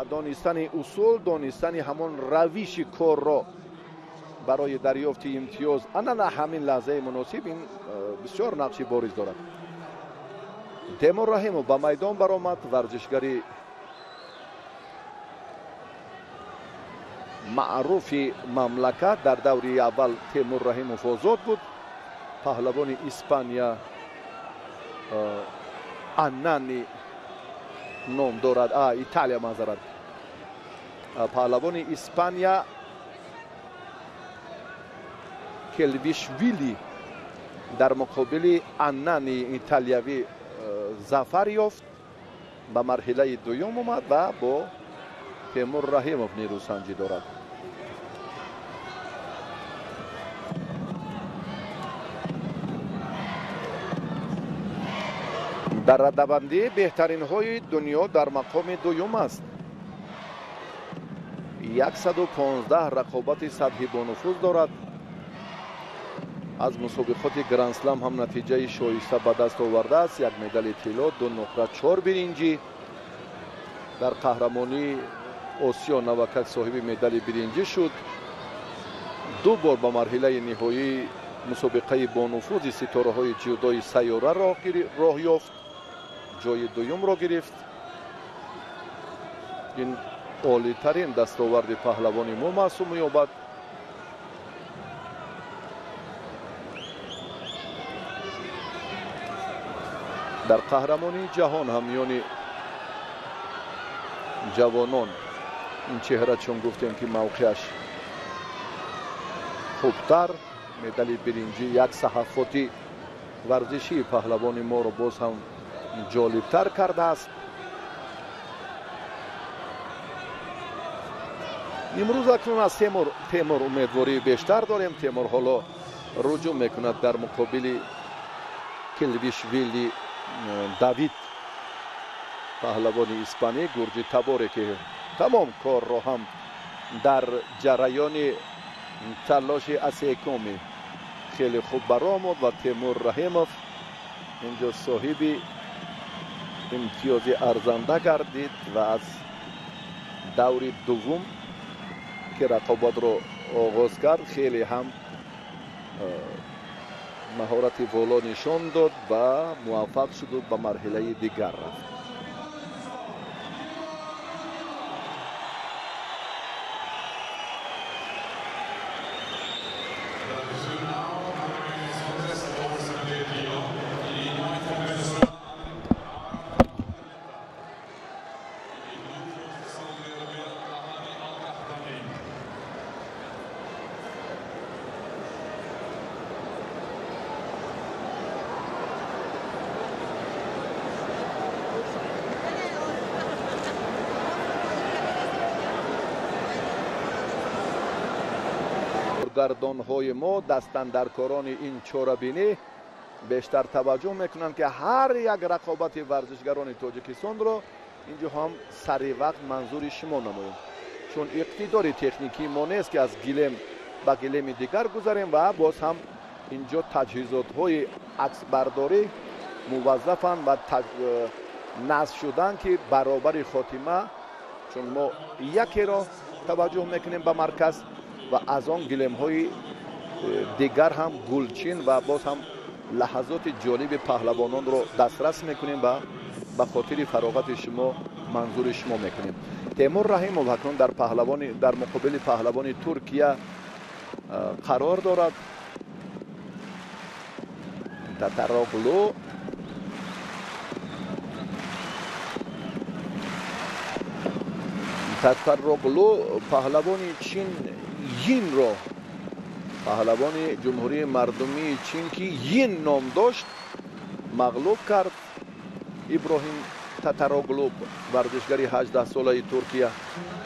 Донистани усул, донистани ҳамон равиши корро барои дарёфти имтиёз ана на ҳамин лаҳзаи муносиб ин бисёр нақши бориз дорад. Темур Раҳимов ба майдон баромад, варзишгари маъруфи мамлакат. Дар даври аввал Темур Раҳимов озод буд. Паҳлавони Испания Аннани ном дорад, Италия маъзарат. Паҳлавони Испания Келвишвили дар муқобили Аннани италиявӣ зафар ёфт, ба марҳилаи дуюм омад ва бо Темур Раҳимов нерӯсанҷӣ дорад. Дар радабандии беҳтаринҳои дунё дар мақоми дуюм аст. 115 рақобати сатҳи бонуфуз дорад. Аз мусобиқоти Гранд-слам ҳам натиҷаи шоиста ба даст овардааст. 1 медали тилло, 2 нуқра, 4 биринҷӣ. Дар қаҳрамонии Осиё навакак соҳиби медали биринҷӣ шуд. 2 бор ба марҳилаи ниҳоии мусобиқаи бонуфузи ситораҳои ҷудои сайёра роҳ ёфт, ҷои дуюмро гирифт. Ин олитарин дастоварди паҳлавони мо маҳсуб меёбад. Дар қаҳрамонии ҷаҳон ҳам миёни ҷавонон ин чеҳра, чун гуфтем ки мавқеаш хубтар, медали биринҷӣ як саҳафоти варзишии паҳлавони моро боз ҳам ҷолибтар кардааст. Имрӯз акнун аз Темур умедвории бештар дорем. Темур ҳоло руҷӯъ мекунад дар муқобили Келвишвили Давид, паҳлавони испанӣ, гурҷи таборе ки тамом корро ҳам дар ҷараёни талоши асекоми хеле хуб баромад ва Темур Раҳимов инҷо соҳиби имтиёзи арзанда гардид ва аз даври дуввум ки рақобатро оғоз кард хеле ҳам маҳорати воло нишон дод ва муваффақ шуду ба марҳилаи дигар рафт. Гардонҳои мо, дастандаркорони ин чорабинӣ бештар таваҷҷӯҳ мекунанд, ки ҳар як рақобати варзишгарони Тоҷикистонро инҷо ҳам сари вақт манзури шумо намоем, чун иқтидори техникии мо нест ки аз гилем ба гилеми дигар гузарем ва боз ҳам инҷо таҷҳизотҳои аксбардорӣ муваззафанд ва насб шуданд, ки баробари хотима, чун мо якеро таваҷҷӯҳ мекунем ба марказ ва аз он гилемҳои дигар ҳам гулчин ва боз ҳам лаҳазоти ҷолиби паҳлавононро дастрас мекунем ва ба хотири фароғати шумо манзури шумо мекунем. Темур Раҳимов акнун дар муқобили паҳлавони Туркия қарор дорад. Татароғлу паҳлавони Чин Йинро, паҳлавони Ҷумҳурии Мардумии Чин ки Йин ном дошт, мағлуб кард. Иброҳим Татароғлу, варзишгари 18-солаи Туркия,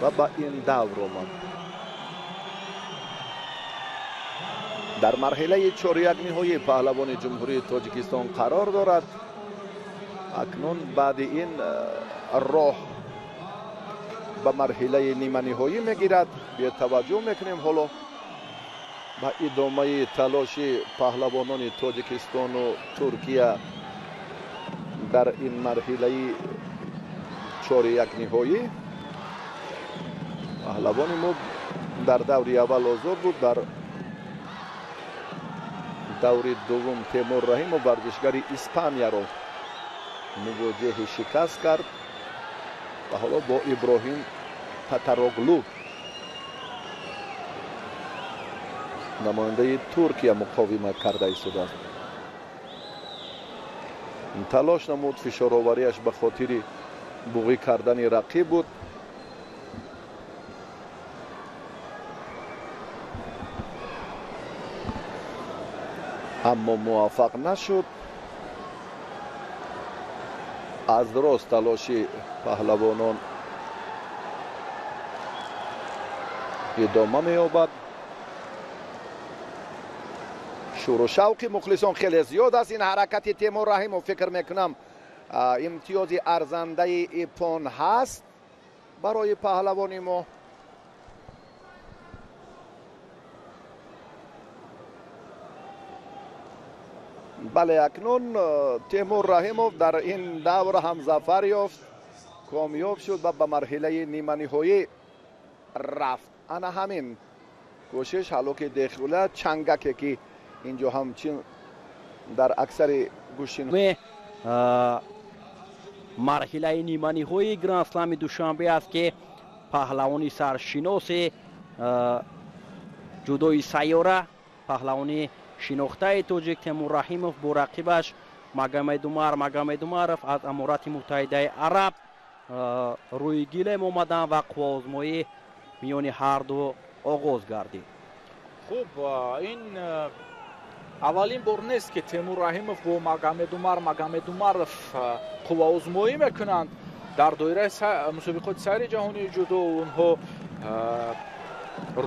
ва ба ин давр омад. Дар марҳилаи чорякниҳоии паҳлавони Ҷумҳурии Тоҷикистон қарор дорад. Акнун баъди ин роҳ ба марҳилаи ниманиҳоӣ мегирад. Бетаваҷҷӯҳ мекунем ҳоло ба идомаи талоши паҳлавонони Тоҷикистону Туркия дар ин марҳилаи чорякниҳоӣ. Паҳлавони мо дар даври аввал озод буд, дар даври дуввум Темур Раҳимов варзишгари Испанияро мувоҷеҳи шикаст кард ва ҳоло бо Иброҳим Татароглу, намояндаи Туркия, муқовимат карда истодааст. Талош намуд, фишороварияш ба хотири буғӣ кардани рақиб буд. Аммо муваффақ нашуд. Аз рост талоши паҳлавонон идома меёбад. Шуру шавқи мухлисон хеле зиёд аст. Ин ҳаракати Темур Раҳимов, фикр мекунам, имтиёзи арзандаи ипон ҳаст барои паҳлавони мо. Бале, акнун Темур Раҳимов дар ин давр ҳам зафар ёфт, комёб шуд ва ба марҳилаи ниманиҳоӣ рафт. Ана ҳамин кӯшиш ҳалоки дехула, чангаке ки инҷо ҳамчин дар аксари гӯшин марҳилаи ниманиҳои Гранд-Слами Душанбе аст, ки паҳлавони саршиноси ҷудои сайёра, паҳлавони шинохтаи тоҷик Темур Раҳимов бо рақибаш Магомедумар Магомедумаров аз Аморати Муттаҳидаи Араб рӯи гилем омаданд ва қувваозмоӣ миёни ҳарду оғоз гардид. Хуб, ин аввалин бор нест, ки Темур Раҳимов бо Магомедумар Магомедумаров қувваозмоӣ мекунанд. Дар доираи мусобиқоти сайри ҷаҳонии ҷудо онҳо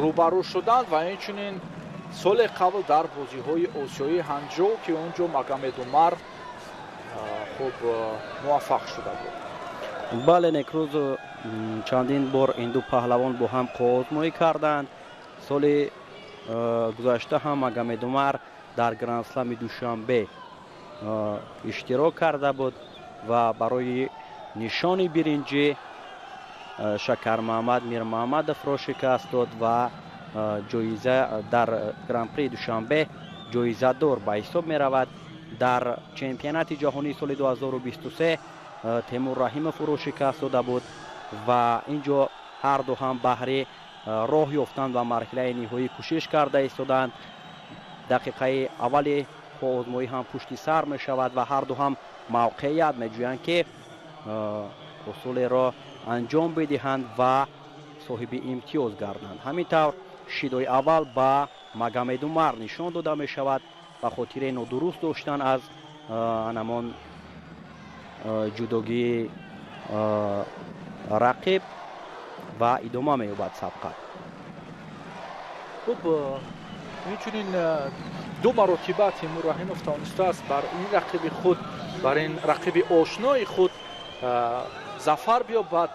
рӯбарӯ шуданд ва инчунин соли қабл дар бозиҳои осиёии Ҳанҷоу, ки он ҷо Магомедумар хуб муваффақ шуда буд. Бале, некрӯз чандин бор ин ду паҳлавон бо ҳам қувваозмоӣ карданд. Соли гузашта ҳам Магомедумар дар Гранд-Слами Душанбе иштирок карда буд ва барои нишони биринҷӣ Шакармаҳмад Мирмаҳмадовро шикаст дод ва ҷоиза дар Гран-при Душанбе ҷоизадор ба ҳисоб меравад. Дар чемпионати ҷаҳонии соли 2023 Темур Раҳимов ӯро шикаст дода буд ва ин ҷо ҳарду ҳам баҳри роҳ ёфтан ба марҳилаи ниҳоӣ кӯшиш карда истоданд. Дақиқаи аввали қувваозмоӣ ҳам пушти сар мешавад ва ҳарду ҳам мавқеият меҷӯянд, ки усулеро анҷом бидиҳанд ва соҳиби имтиёз гарданд. Ҳамин тавр шидои аввал ба Магомедумар нишон дода мешавад ба хотири нодуруст доштан аз анамон ҷудогии рақиб ва идома меёбад сабқат. Хуб, инчунин ду маротиба Темур Раҳимов тавонистааст бар ин рақиби худ, бар ин рақиби ошнои худ зафар биёбад.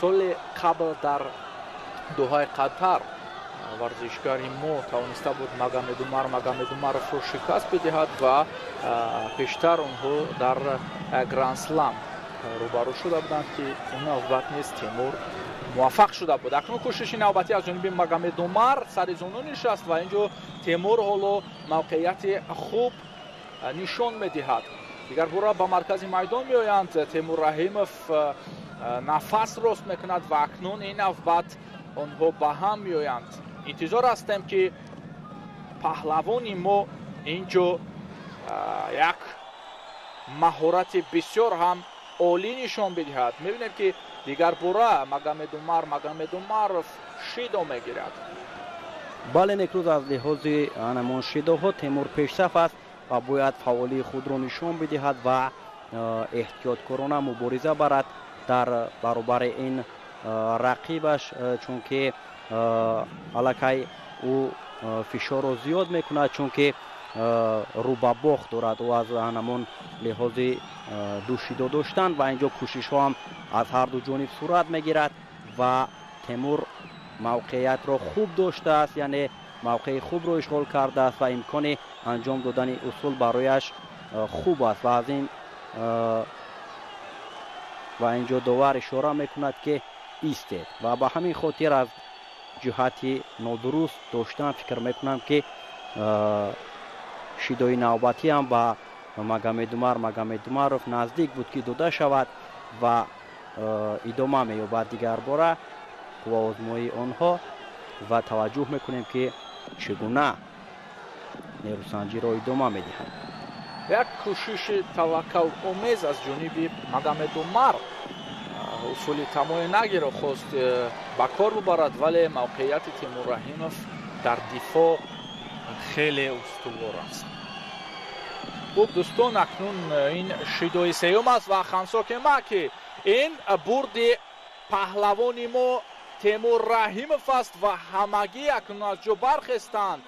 Соли қабл дар Доҳаи Қатар варзишгари мо тавониста буд Магомедумар Магомедумаровро шикаст бидиҳад ва пештар онҳо дар Гранд-Слам рӯбарӯ шуда буданд, ки он навбат низ Темур муваффақ шуда буд. Акнун кӯшиши навбатӣ аз ҷониби Магомедумар сари зону нишаст ва инҷо Темур ҳоло мавқеияти хуб нишон медиҳад. Дигар бора ба маркази майдон меоянд. Темур Раҳимов нафас рост мекунад ва акнун ин навбат онҳо ба ҳам меоянд. Интизор ҳастем, ки паҳлавони мо инҷо як маҳорати бисёр ҳам олӣ нишон бидиҳад. Мебинем, ки дигар бора Магомедумар Магомедумаров шидо мегирад. Бале, некрӯз аз лиҳози анамон шидоҳо Темур пешсаф аст ва бояд фаъолии худро нишон бидиҳад ва эҳтиёткорона мубориза барад дар баробари ин рақибаш, чунки аллакай ӯ фишорро зиёд мекунад, чунки рӯ ба бохт дорад ӯ аз ҳамон лиҳози душидо доштан ва инҷо кӯшишҳо ҳам аз ҳарду ҷониб сурат мегирад ва Темур мавқеиятро хуб доштааст, яъне мавқеи хубро ишғол кардааст ва имкони анҷом додани усул барояш хуб аст ва аз ин ва инҷо довар ишора мекунад, ки Истед ва ба ҳамин хотир аз ҷиҳати нодуруст доштан фикр мекунам, ки шидои навбатӣ ҳам ба Магомедумар Магомедумаров наздик буд, ки дода шавад ва идома меёбад дигарбора қувваозмоии онҳо ва таваҷҷӯҳ мекунем, ки чӣ гуна нерӯсанҷиро идома медиҳад. Як кӯшиши таваккаломез аз ҷониби Магомедумар, усули тамои нагиро хост ба кор бубарад, вале мавқеияти Темур Раҳимов дар дифоъ хеле устувор аст. Хуб, дӯстон, акнун ин шидои сеюм аст ва хансоке маки ин бурди паҳлавони мо Темур Раҳимов аст ва ҳамагӣ акнун аз ҷо бархестанд,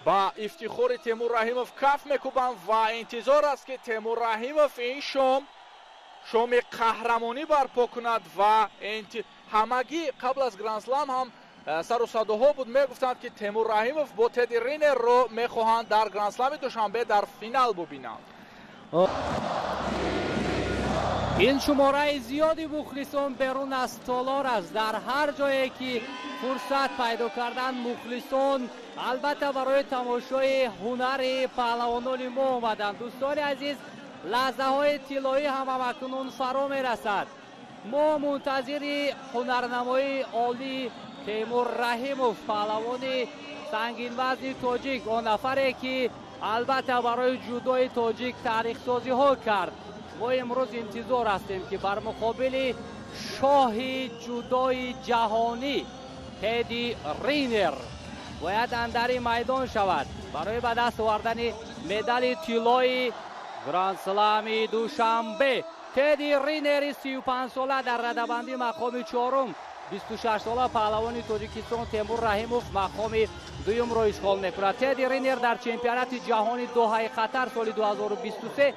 ба ифтихори Темур Раҳимов каф мекӯбанд ва интизор аст, ки Темур Раҳимов ин шом шоми қаҳрамонӣ барпо кунад. Ва ҳамагӣ қабл аз Грандслам ҳам сару садоҳо буд, мегуфтанд, ки Темур Раҳимов бо Теди Ринерро мехоҳанд дар Грандслами Душанбе дар финал бубинанд. Ин шумораи зиёди мухлисон берун аз толор аст. Дар ҳар ҷое ки фурсат пайдо карданд, мухлисон албатта барои тамошои ҳунари паҳлавонони мо омаданд. Дӯстони азиз, лаҳзаҳои тиллоӣ ҳам акнун фаро мерасад. Мо мунтазири ҳунарнамоии олии Темур Раҳимов, паҳлавони сангинвазни тоҷик, он нафаре ки албатта барои ҷудои тоҷик таърихсозиҳо кард, мо имрӯз интизор ҳастем, ки бар муқобили шоҳи ҷудои ҷаҳонӣ Теди Ринер бояд андари майдон шавад барои ба даст овардани медали тиллои Грандслами Душанбе. Теди Ринери 35-сола дар радабандӣ мақоми чорум, 26-сола паҳлавони Тоҷикистон Темур Раҳимов мақоми дуюмро ишғол мекунад. Теди Ринер дар чемпионати ҷаҳони Доҳаи Қатар соли 2023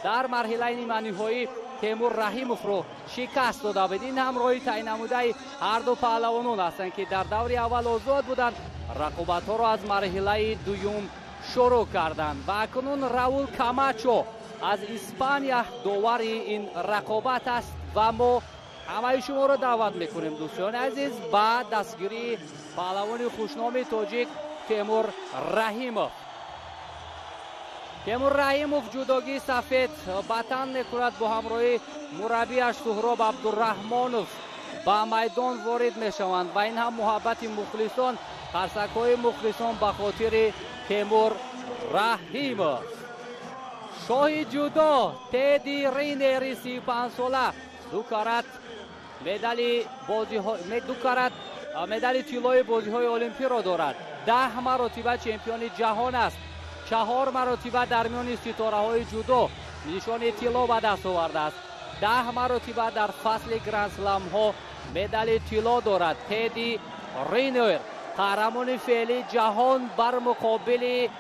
дар марҳилаи ниманиҳоӣ Темур Раҳимовро шикаст дода буд. Ин ҳам роҳи таъиннамудаи ҳарду паҳлавонон ҳастанд, ки дар даври аввал озод буданд, рақобатҳоро аз марҳилаи дуюм шурӯъ карданд. Ва акнун Раул Камачо аз Испания довари ин рақобат аст ва мо ҳамаи шуморо даъват мекунем, дӯстони азиз, ба дастгирии паҳлавони хушноми тоҷик Темур Раҳимов. Темур Раҳимов ҷудогии сафед ба тан мекунад, бо ҳамроҳии мураббиаш Суҳроб Абдураҳмонов ба майдон ворид мешаванд ва ин ҳам муҳаббати мухлисон, қарсакҳои мухлисон ба хотири Темур Раҳимов. Шоҳи ҷудо Теди Ринери 35-сола ду карат медали бозиҳо, ду карат медали тиллои бозиҳои олимпиро дорад, 10 маротиба чемпиони ҷаҳон аст, чаҳор маротиба дар миёни ситораҳои ҷудо нишони тилло ба даст овардааст, 10 маротиба дар фасли грандсламҳо медали тилло дорад. Теди Ринер, қаҳрамони феълии ҷаҳон, бар муқобили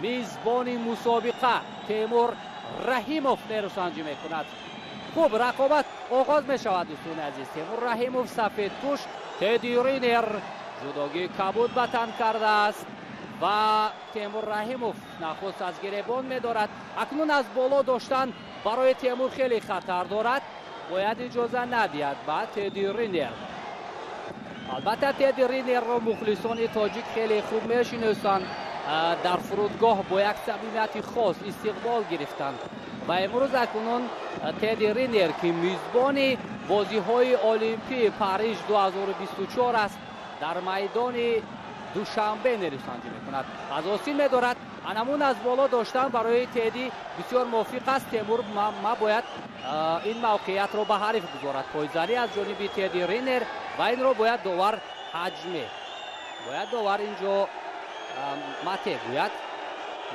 мизбони мусобиқа Темур Раҳимов нерӯсанҷӣ мекунад. Хуб, рақобат оғоз мешавад, дӯстони азиз. Темур Раҳимов сафедпӯш, Теди Ринер ҷудогии кабуд ба тан кардааст ва Темур Раҳимов нахуст аз гиребон медорад. Акнун аз боло доштан барои Темур хеле хатар дорад, бояд иҷоза надиҳад ба Теди Ринер. Албатта, Теди Ринерро мухлисони тоҷик хеле хуб мешиносанд, дар фурудгоҳ бо як самимияти хос истиқбол гирифтанд. Ва имрӯз акнун Теди Ринер, ки мизбони бозиҳои олимпии Париж 2024 аст, дар майдони Душанбе нерӯсанҷӣ мекунад. Аз осин медорад. Анамун аз боло доштан барои Теди бисёр мувофиқ аст. Темур мабояд ин мавқеиятро ба ҳариф гузорад. Пойзанӣ аз ҷониби Теди Ринер ва инро бояд довар ҳаҷме, бояд довар инҷо мате гӯяд.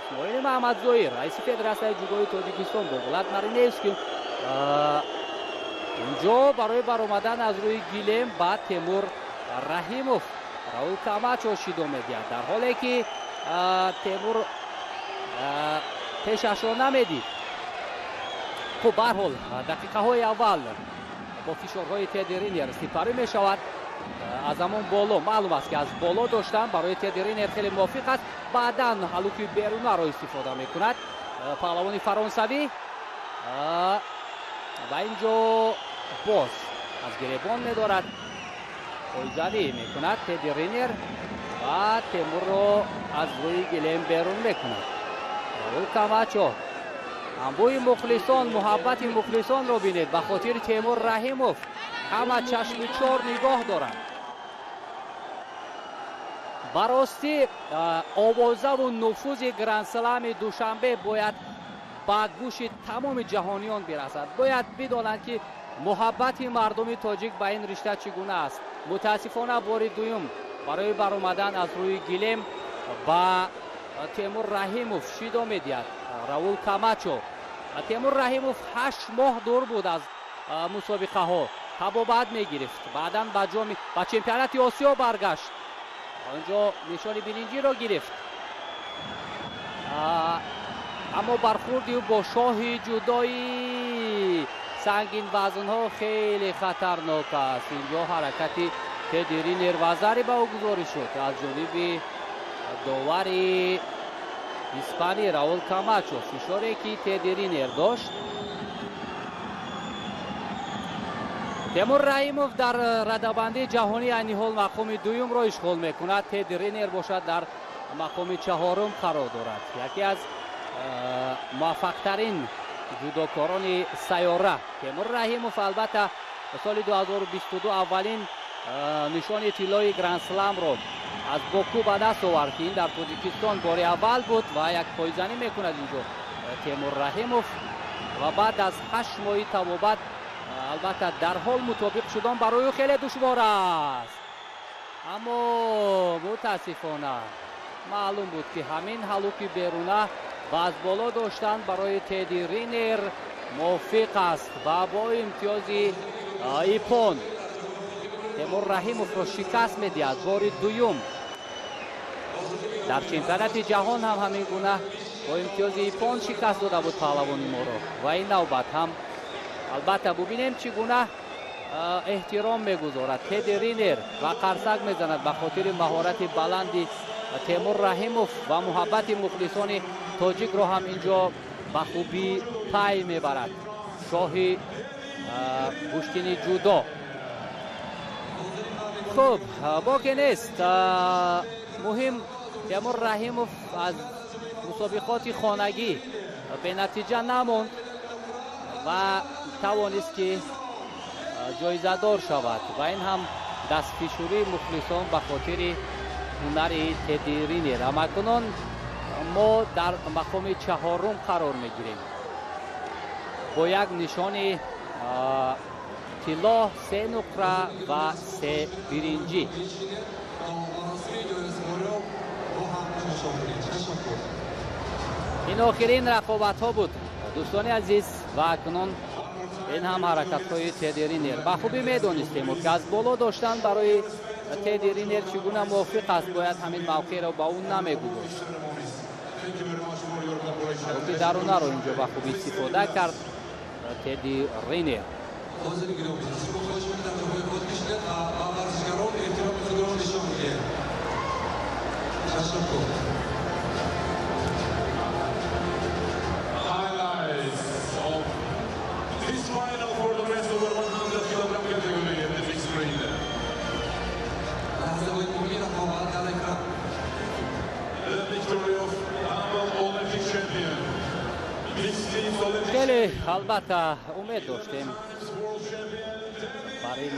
Исмоили Маҳамадзоир, раиси Федератсияи ҷудои Тоҷикистон, бо Влад Мариневский инҷо барои баромадан аз рӯи гилем ба Темур Раҳимов Раул Камачо шидо медиҳад, дар ҳоле ки Темур пешашро намедид. Хуб, баҳрҳол, дақиқаҳои аввал бо фишорҳои Теди Ринер сипарӣ мешавад. Аз ҳамон боло маълум аст, ки аз боло доштан барои Теди Ринер хеле мувофиқ аст. Баъдан ҳалуки берунаро истифода мекунад паҳлавони фаронсавӣ ва ин ҷо боз аз гиребон медорад. Пойзанӣ мекунад Тедди Ринер ва Темурро аз рӯи гилем берун мекунад. Раул Камачо, анбӯи мухлисон, муҳаббати мухлисонро бинед. Ба хотири Темур Раҳимов ҳама чашми чор нигоҳ доранд. Ба ростӣ, овозаву нуфузи Грандслами Душанбе бояд ба гӯши тамоми ҷаҳониён бирасад. Бояд бидонанд, ки муҳаббати мардуми тоҷик ба ин ришта чӣ гуна аст. Мутаассифона, бори дуюм барои баромадан аз рӯи гилем ба Темур Раҳимов шидо медиҳад Раул Камачо. Темур Раҳимов 8 моҳ дур буд аз мусобиқаҳо, табобат мегирифт. Баъдан ба ҷоми ба чемпионати Осиё баргашт, онҷо нишони биринҷиро гирифт, аммо бархурди ӯ бо шоҳи ҷудои сангинвазнҳо хеле хатарнок аст. Инҷо ҳаракати Тедди Ринер вазари ба ӯ гузориш шуд аз ҷониби довари испанӣ Раул Камачо. Фишоре, ки Тедди Ринер дошт. Темур Раҳимов дар радабандии ҷаҳонӣ айни ҳол мақоми дуюмро ишғол мекунад. Тедди Ринер бошад, дар мақоми чаҳорум қарор дорад. Яке аз муваффақтарин ҷудокорони сайёра Темур Раҳимов, албатта, соли 2022 аввалин нишони тиллои Грандсламро аз Боку ба даст овард, ки ин дар Тоҷикистон бори аввал буд. Ва як пойзанӣ мекунад инҷо Темур Раҳимов ва баъд аз 8 моҳи табобат, албатта, дарҳол мутобиқ шудан барои ӯ хеле душвор аст, аммо мутаассифона, маълум буд, ки ҳамин ҳалуки беруна ва аз боло доштан барои Тедди Ринер мувофиқ аст ва бо имтиёзи иппон Темур Раҳимовро шикаст медиҳад. Бори дуюм дар чемпионати ҷаҳон ҳам ҳамин гуна бо имтиёзи иппон шикаст дода буд паҳлавони моро ва ин навбат ҳам, албатта, бубинем, чӣ гуна эҳтиром мегузорад Тедди Ринер ва қарсак мезанад ба хотири маҳорати баланди Темур Раҳимов ва муҳаббати мухлисони тоҷикро ҳам инҷо ба хубӣ пай мебарад шоҳи гӯштини ҷудо. Хуб, боке нест, муҳим, Темур Раҳимов аз мусобиқоти хонагӣ бенатиҷа намонд ва тавонист, ки ҷоизадор шавад ва ин ҳам дастфишурии мухлисон ба хотири ҳунари Тедди Ринер. Амакунон мо дар мақоми чаҳорум қарор мегирем бо як нишони тилло, се нуқра ва се биринҷӣ. Маросими ҷоизасупориро бо ҳам тамошо кунед. Ташаккур. Ин охирин рақобатҳо буд, дӯстони азиз, ва акнун ин ҳам ҳаракатҳои Тедди Ринер. Ба хубӣ медонист Темур, ки аз боло доштан барои Тедди Ринер чӣ гуна мувофиқ аст. Бояд ҳамин мавқеъро ба ӯ намегузошт. Ки дарунаро инҷо ба хубӣ истифода кард Тедди Ринер. Ҳозири гиромӣ, шумо хоҳиш мекунем, дар ҷойҳои худ бишинед ва ба варзишгарон эҳтироми худро нишон бидиҳед. Ташаккур. Highlights of this final for the men's over 100 kilogram category at the big screen. Лаҳзаҳои муҳими рақобат дар экран. The victory of double Olympic champion, 16th Olympic Хеле, албатта, умед доштем world champion, бар ин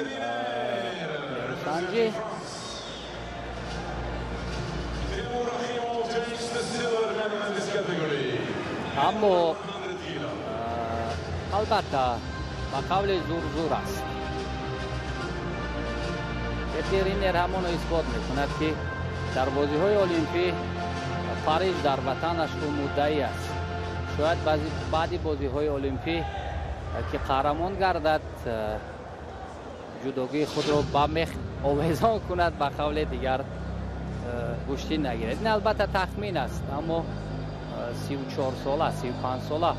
нерӯсанҷӣ. Timur Rahimov takes the silver medal in this category. Аммо 100 kilo. албатта, ба қавли зур зур аст. Тедди Ринер ҳамоно исбот мекунад, ки дар бозиҳои Олимпӣ Париж дар ватанаш ӯ муддаӣ аст. Шояд баъди бозиҳои Олимпӣ, ки қаҳрамон гардад, ҷудогии худро ба мех овезон кунад, ба қавле дигар гӯштӣ нагирад. Ин, албатта, тахмин аст, аммо 34 сола, 35 сола.